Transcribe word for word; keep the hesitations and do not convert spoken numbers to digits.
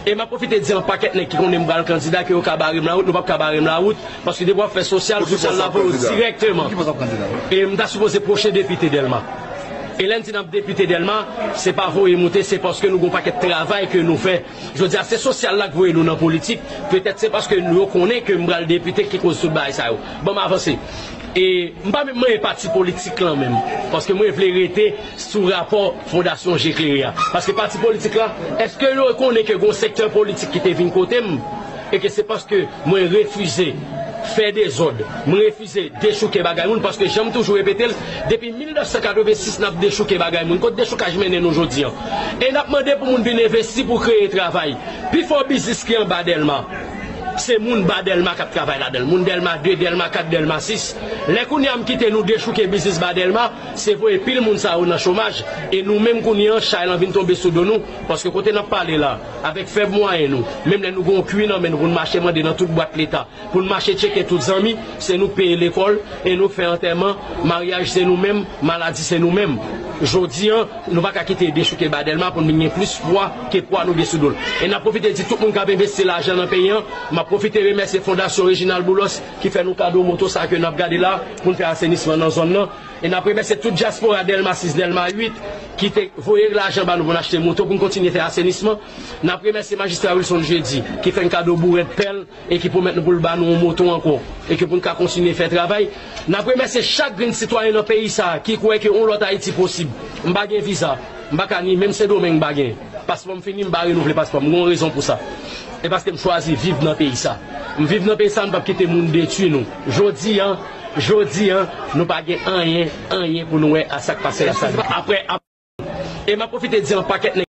E m ap pwofite di an pakèt nèg ki konnen m pral kandida ke yo ka bare m lawout, nou p ap ka bare m lawout, paske depi w ap fè sosyal, sosyal la voye w dirèkteman. E m ta sipoze pwochen depite Dèlma. E lè n di n ap depite Dèlma, se pa voye moute, se paske nou gen yon pakèt travay ke nou fè. Jodi a, se sosyal la k voye nou nan politik. Petèt se paske nou yo konnen ke m pral depite ki koz tout bagay sa yo. Ban m avanse. E m pa menm manyen pati politik lan menm, paske mwen vle rete sou rapò Fondasyon Je Klere a. Paske pati politik la, èske yo konnen ke gen yon sektè politik ki te vin kote m, e ke se paske mwen refize fè dezòd, mwen refize dechouke bagay moun, paske jan m toujou repete l, depi mil nèf san katreven sis n ap dechouke bagay moun. Kot dechoukaj mennen nou jodi an? E n ap mande pou moun vin envesti pou kreye travay. Pifò biznis ki anba Dèlma, se moun ba Dèlma k ap travay ladan l. Moun Dèlma de, Dèlma kat, Dèlma sis. Lè kounye a m kite nou dechouke biznis ba Dèlma, se voye pil moun sa yo nan chomaj. E nou menm kounye an, chay lan vin tonbe sou do nou. Paske kote n ap pale la, avèk fèb mwayen nou, menm lè nou gen yon kwi nan men nou pou n mache mande nan tout bwat Leta, pou n mache tcheke tout zanmi, se nou k peye lekòl, e nou k fè antèman, maryaj se nou menm, maladi se nou menm. Jodi an, nou pa ka kite dechouke ba Dèlma pou n vin gen plis pwa ke pwa nou gen sou do l. E n ap pwofite di tout moun k ap envesti lajan nan peyi an, m ap pwofite remèsye Fondasyon Reginald Boulos ki fè nou kado moto sa ke n ap gade la pou n fè asenisman nan zòn nan. E n ap remèsye tout dyaspora Dèlma sis, Dèlma uit ki te voye lajan ba nou pou n achte moto pou n kontinye fè asenisman. N ap remèsye Majistra Wilson Jeudi ki fè n kado bourèt pèl e ki pwomèt nou pou l ba nou yon moto ankò e ke pou n ka kontinye fè travay. N ap remèsye chak grenn sitwayen nan peyi sa a ki kwè ke yon lòt Ayiti posib. M pa gen viza, m pa ka ni menm Sendomeng m pa gen. Paspò m fini, m pa renouvle paspò m. M gen yon rezon pou sa. E paske m chwazi viv nan peyi sa. M viv nan peyi sa, m p ap kite moun detwi nou. Jodi an, jodi an, nou pa gen anyen, anyen pou nou wè a sa k pase la sa. Apre, ap- e m ap pwofite di an pakèt nèg